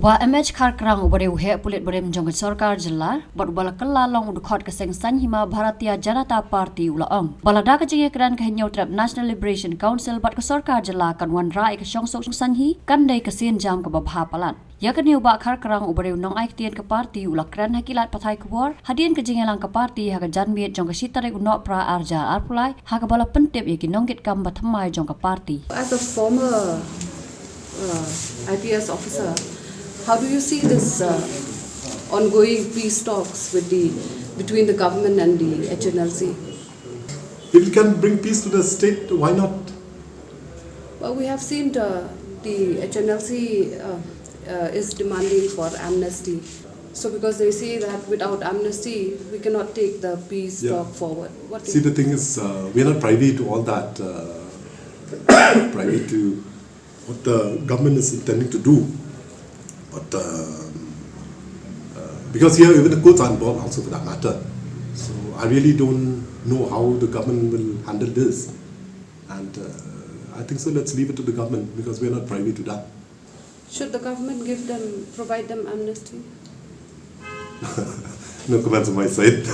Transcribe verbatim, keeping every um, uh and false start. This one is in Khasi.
Bah M H Kharkrang, uba dei u heh pulit barim jong ka sorkar jylla bad uba la kylla long u dkhot ka seng saiñ hima Bharatiya Janata Party, u la ong ba lada ka jingïakren ka Hynñiewtrep National Liberation Council bad ka sorkar jylla kan wanrah ïa ka shongsuk shongsaiñ hi, kan dei ka sienjam kaba bha palat. Ïa kane u Bah Kharkrang, uba dei u nongai ktien ka party, u la kren ha ki lad pathai khubor hadien ka jingïalang ka party ha ka janmiet jong ka shi tarik u Nohprah arhajar arphew lai, ha kaba la pyntip ïa ki nongkitkam ba thymmai jong ka party. As a former uh, I P S officer, how do you see this uh, ongoing peace talks with the between the government and the H N L C? If it can bring peace to the state, why not? Well, we have seen the, the H N L C uh, uh, is demanding for amnesty. So because they say that without amnesty, we cannot take the peace Yeah. talk forward. What do See, you the thing is, uh, we are not privy to all that, uh, privy to what the government is intending to do. But um, uh, because here, even the courts are involved also for that matter. So I really don't know how the government will handle this. And uh, I think so, let's leave it to the government because we are not privy to that. Should the government give them, provide them amnesty? No comments on my side.